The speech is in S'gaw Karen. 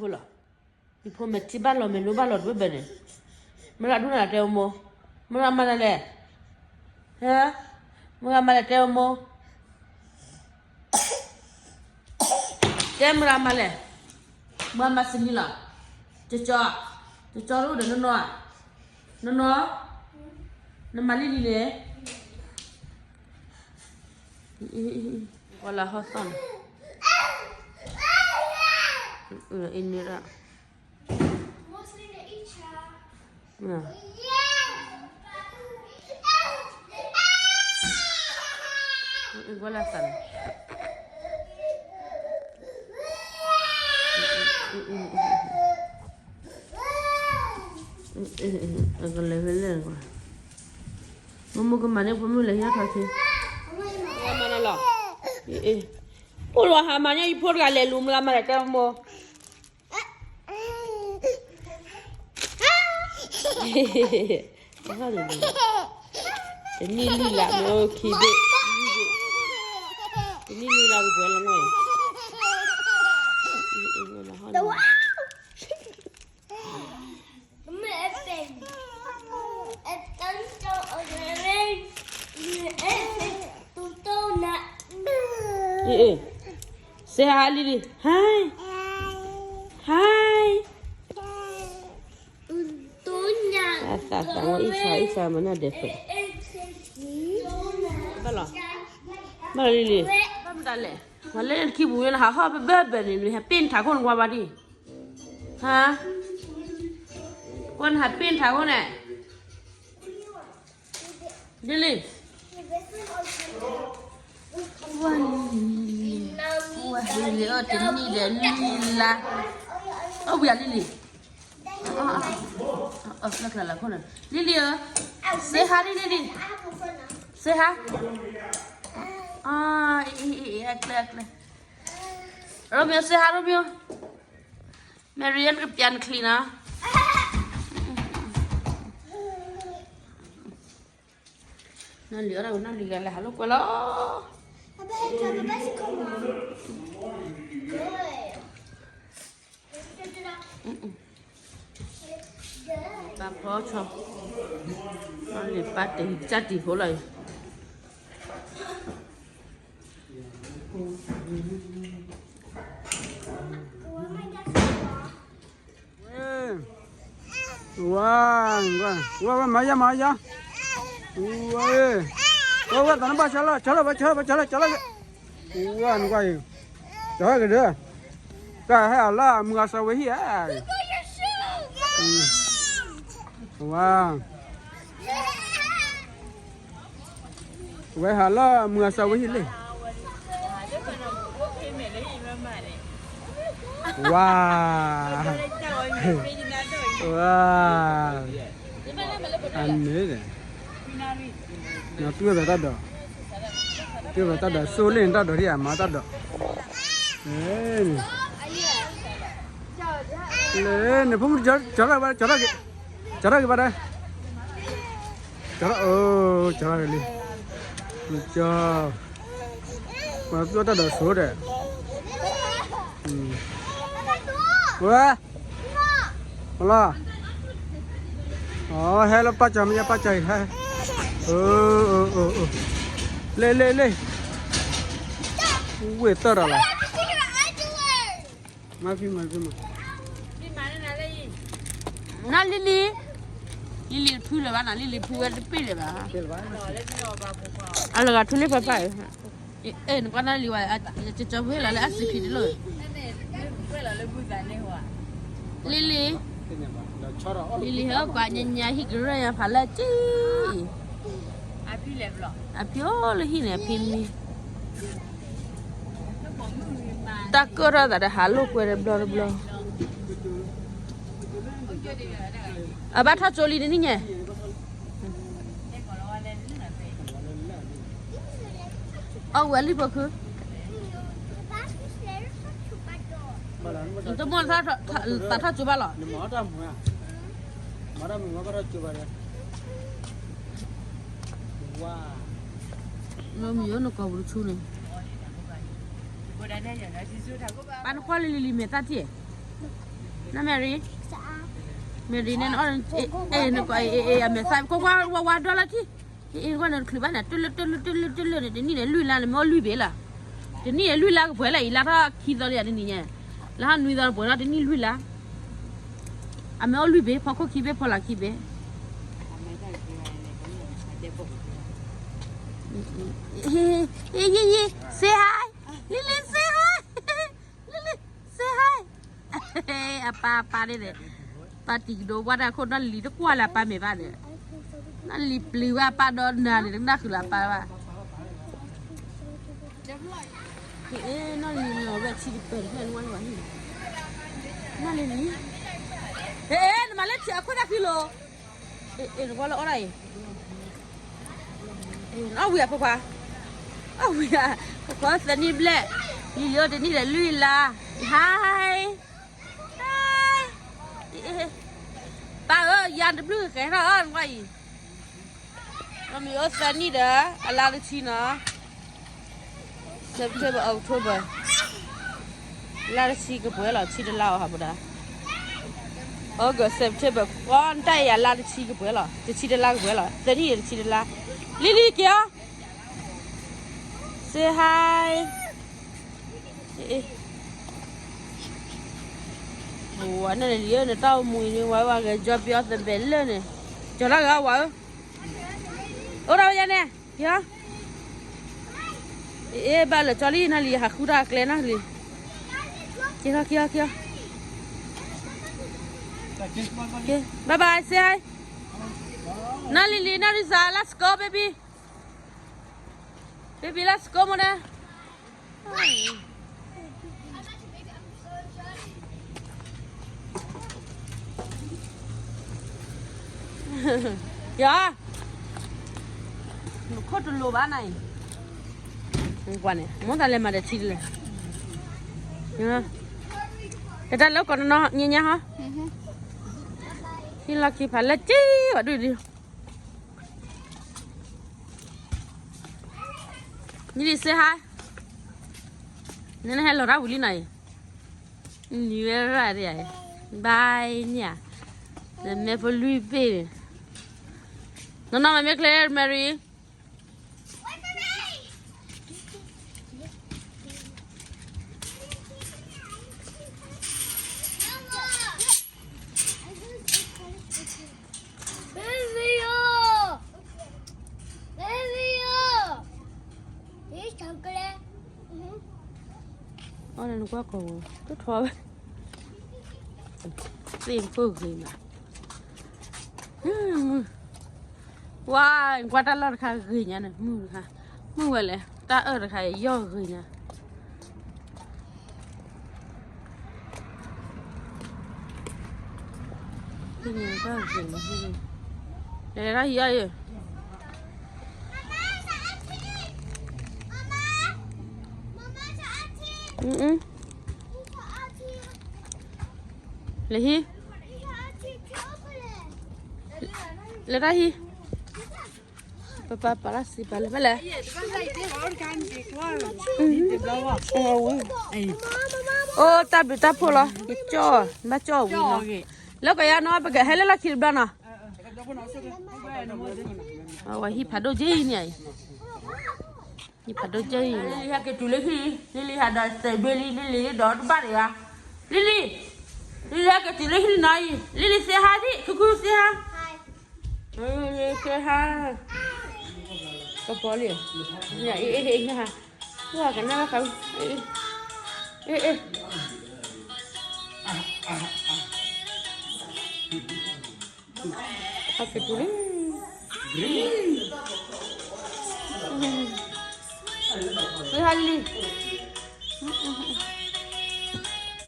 ဖိလီၤ, ယဖိမဲာ်ထံဘၣ်လီၤ မဲာ်နိဘၣ်လီၤတဘၢဘၢန့ၣ်, မရၣ်ဒိၣ်နၤတဲအမိၢ်, မရၣ်မၤနၤလဲၣ်, ဟဲ, မရၣ်မၤလဲၣ်တဲအမိၢ်, တဲမရၣ်မၤလဲၣ်, မရၣ်မၤစနံလီၤ, ကၠီ, ကၠီတအိၣ်ဒီးနီၢ်နီၢ်, နီၢ်နီၢ်, နမၤလံလံန့ၣ်, ကွၢ်လၢဟီၣ်သီၣ်န့ၣ်, အ့န့ၣ်ဒၣ် ကွၢ်လၢသးန့ၣ်, ကလဲၤဖဲလဲၣ်ကွၢ်, မ့ၢ်မ့ၢ်ကမၤန့ၢ်ဖိမုၣ်လဲၤဟံးထီၣ်ခံ, မၤနၤလီၤ, အိၣ်လီၤဟးမၤညါ ယဖိတဂၤလဲၤလူၤ မရၣ်မၤလဲၣ်တဲမိၢ် တနံၣ်လွံၢ်လါမ့ၢ်အိၣ်ခံဘ့ၣ်, တနံၣ်လွံၢ်လါကပှဲၤလီၤမ့ၢ်, စဲဟါလံလံ, hi, hi, အသးသးဝဲ အံၣ်ဆါ အံၣ်ဆါမၤနၢ်ဒဲးဖဲ, ဘၣ်လီၤ, ဘၣ်လီၤလံလံ, ဘၣ်မတၤလဲၣ်, မၤလၢခံပူၤန့ၣ် ဟးဟီၣ်ဘၢဘၢန့ၣ် နဟဲပ့ၢ်နထးခိၣ်နကွၢ်ဘၣ်ဒံး, ဟါ, ကွၢ်နဟးပ့ၢ်နထးခိၣ်န့ၣ် လံလံ, ဝဲလံလံ, ဝဲလံလံ အတနံၣ်ဒီးနံၣ်လါ, အိၣ်ဘှံးလံလံ, လၢကျါလၢခိၣ်န့ၣ် လံလံဧၢ, စဲဟါလံလံလံ, စဲဟါ, အကျဲအကျဲ, ရိမ့ၤစဲဟါရိမ့ၤ, မဲရံယါကပျးနချံနီၤ နီၢ်လံၤအီၣ်တၢ်ဝဲနီၢ်လံၤဂၤလဲၤဟးလိာ်ကွဲလီၤ, ပၢ်ဖီဆီ, နီၢ်လံၤပၢ်တံၤကၢ်တံၤဖိလီၤအံၤ, ဝါ, ဝါ, ဝါ, မၤယါ မၤယါ, ဝါ, ဝါ, ဝါ, တၢ်နဘၣ်ဆါလီၤ ဆါလီၤ ဘၣ်ဆါလီၤ ဘၣ်ဆါလီၤ ဆါလီၤ, ဝါ, နကွၢ်အံၤ, ကဟဲကဒီး, ကဟဲအလၢအမုၢ်အစၢၤဝဲဟံၣ်ဧါ, ဝါ ဝဲဟးလၢမုၢ်အစၢၤဝဲဟံၣ်လံ, ဝါ, ဝါ, အမ့ၢ်, နတူၢ်ဝဲတၢ်ဒိး, တူၢ်ဝဲတၢ်ဒိး စိလ့ၣ်နတၢ်ဒိးဒံး အမၤတၢ်ဒိး, လၢနဖိမုၣ် ကၠီထီၣ်က့ၤဘၣ်, ကၠီထီၣ်က့ၤဘၣ်ဒၣ်, ကၠီထီၣ်, ကၠီထီၣ်က့ၤလံ, ကၠီ, မၤတူၢ်တၢ်ဒိးစိဒီး, ဝဲ, လီၤ, ဟဲလၢပၢ်ကၠီမ့ၢ်ယါပၢ်ကၠီအံၤဟဲ, လ့လ့လ့, ဝ့ၢ်တၢၢ်တၢ်လီၤ မၤဖံးမၤဖံးမၤ, နီၢ်လံလံ, လံလံဖုလၢၤဘၣ်နီၤ လံလံဖုဝဲတပ့ၢ်လၢၤဘၣ်, အလီၤဂာ်ထူလံပၢ်ပၢ်, နကွၢ်နီၢ်လံၤဝဲ, ကၠီကၠီဖိဟ့ၣ်လီၤလၢအစံးဖံးတလိၣ်, လံလံ, လံလံဟဲကွၢ်ညါညါ ဟံၣ်ကရၢၢ်ညါဖးလၢအကံၣ် အဖံအိၣ်လၢဟံၣ်န့ၣ် အဖံမံ, တၢ်ကၢၣ်ထီၣ်သးဒီးဟးလိာ်ကွဲတဘျီတဘျီ, အဘၣ်ထီၣ်ကၠိလံတနံၣ်ညါ, အီၣ်ဝဲလံဖိခု, တမ့ၢ်သးထီၣ်ကၠိဘၣ်လီၤ, မ့ၢ်နကိာ်ပူၤတဆူန့ၣ်, ပၢ်နကွၢ်လံလံလံမဲာ်သၣ်ထံၣ်, န Mary, Mary န့ၣ် နအီၣ် အဲ နကွၢ် အဲ အဲ အမဲာ်သၣ် ကွၢ်ကွၢ် ဝါဝါဒီလီၤထံ, အဲ အဲ ကွၢ်နတချုးဘၣ်န့ၣ် တလၢတလၢတလၢတလၢန့ၣ် တနံၣ်န့ၣ်လွံၢ်လါန့ၣ် မ့ၢ်အီၣ်လွံၢ်ဘ့ၣ်လီၤ, တနံၣ်န့ၣ်လွံၢ်လါကပှဲၤလီၤအံၤ လါထီၣ်ခံသီလံတနံၣ်ညါ, လါထီၣ်နွံသီပှဲၤထီၣ်တနံၣ်လွံၢ်လါ, အမဲာ်အီၣ်လွံၢ်ဘ့ၣ် ဖီခိၣ်ခံဘ့ၣ် ဖီလာ်ခံဘ့ၣ် Say hi, Lily, say hi, Lily, say hi. အပၢ် အပၢ်န့ၣ်န့ၣ်, ပၢ်တံၤကဒိဝါဒၣ်ခိၣ် နီၢ်လံၤတကွၢ်လၢအပၢ်မဲာ်ဘၣ်န့ၣ်, နီၢ်လံၤပျံၤဝဲအပၢ်ဒီးနၤန့ၣ် တနၢ်ဃုာ်လၢအပၢ်ဘၣ်. နီၢ်လံၤလီၤဝဲဆံတပၢၤတဖျၢၣ်နဝဲလၢၤဘၣ်, နီၢ်လံၤန့ၣ်, အဲ နမၤလၢထံအခိၣ်တၢ်ခံလိၤ, အဲ နကွၢ်လၢအီၣ်ဒၣ်အံၤ အီၣ်ဝံၤအဖိခွါ, အီၣ်ဝံၤဧါ, ဖိခွါသၢနံၣ်ဘျဲၣ်, ယံာ်ယိတနံၣ်ဒီးလွံၢ်လါ, hi, hi, ပၢ်ဧၢ ယၤတဘျုးကဲထီၣ်အီၣ်နကွၢ်အံၤ, မ့ၢ်အိၣ်သၢနံၣ်ဒီး အလါတဆံနီၤ September, October, လါတဆံကပှဲၤလီၤ ဆံတလါအီၤဟးဘိဒၣ်, August, September, အီၣ်နတၢ်အံၤ အလါတဆံကပှဲၤလီၤ တဆံတလါကပှဲၤလီၤ သၢနံၣ်အံၤတဆံတလါ, လံလံက့ၤအီၤ, say hi, ဝဲန့ၣ်လံ နတၢ်အိၣ်မူအံၤန့ၣ် ဝဲဝဲဂဲၤကၠီပယီၤသဘဲးလၢာ်န့ၣ်, ကၠီၤလၢဂၤဝဲဧၢ အိၣ်ဒၣ်ဝဲယဲန့ၣ်, က့ၤအီၤ, အ့ ဘၣ်လၢကၠီလံ နီၢ်လံၤ ဟးဃုတၢ်ကျဲနီၢ်လံၤ, က့ၤလီၤ က့ၤလီၤ က့ၤလီၤ, bye bye, say hi, နီၢ်လံၤလံၤ နီၢ်လံၤစၤ let's go baby, baby let's go မ့ၢ်ဒၣ် ယၤ, နခိၣ်တလိၤဘၣ်နၤအံၤ, ကွၢ်န့ၣ် မိၣ်သးလဲၤမၤဒီးထံတလဲၣ်, တၢ်လၢကီးနီၢ်နီၢ် ညါညါဟီ, ဟံၣ်လီၢ်ခံဖးလၢက့ၤဘၣ်ဒုဒု, နံၤလံၤ say hi, နဟဲလီၤတၢ်ဝံၤလံနၤအံၤ, နံၤဝဲရၣ်ဒ်အံၤ, bye န့ၣ်ဧါ, နမဲဖိလွံၢ်ဘ့ၣ်န့ၣ်, နီၢ်နီၢ်မၤမ့ၢ်ချ့ Mary. အီၣ်နကွၢ်ကီၢ်ဝဲ တထီဝဲ, သ့ၣ်ဖိဂ့ၤမး, ဝါ, ကွၢ်တၢ်လီၢ်တခါဂ့ၤညါန့ၣ် မုၢ်တခါ, မုၢ်ဝဲလဲၣ် တၢ်အၢၣ်တခါယီၢ်ဂ့ၤညါ, လဲၤတၢ်ဟံးအီၣ်ယဲ, လဲၤဟံး, လဲၤတၢ်ဟံး, ပပၢ်ပာ်လၢစံးပာ်လၢဖဲလဲၣ်, အိၣ်တၢ်ဘျုးတၢ်ဖှိၣ်လီၤ, ကကၠီၣ်, ဘၣ်ကၠီၣ်ဝံၤနီၤ, လၢကယၤနီၤ ပကဟဲလၢလီၢ်ခံတဘျီနီၤ, ဝဲဟံၣ်ဖးဒိၣ်ကၠ့အံၤန့ၣ်, ဟံၣ်ဖးဒိၣ်ကၠ့အံၤ, လံလံဟဲက့ၤတုၤလၢဟံၣ်, လံလံဟးဒီးသဲးဘ့လံ, လံလံဒီးတဘၣ်တဂၤ, လံလံ, လံလံဟဲက့ၤတုၤလၢဟံၣ်နီၤအံၤ, လံလံ say hi ဒံး, ခူခူ say hi, say hi, ကပီၤလံ, အ့ၣ်အ့ၣ်အ့ၣ်, ဝဲကနၣ်ဘၣ်ဃး, အ့ၣ်အ့ၣ်, ဟဲက့ၤတုၤလံ, ဟဲလံ,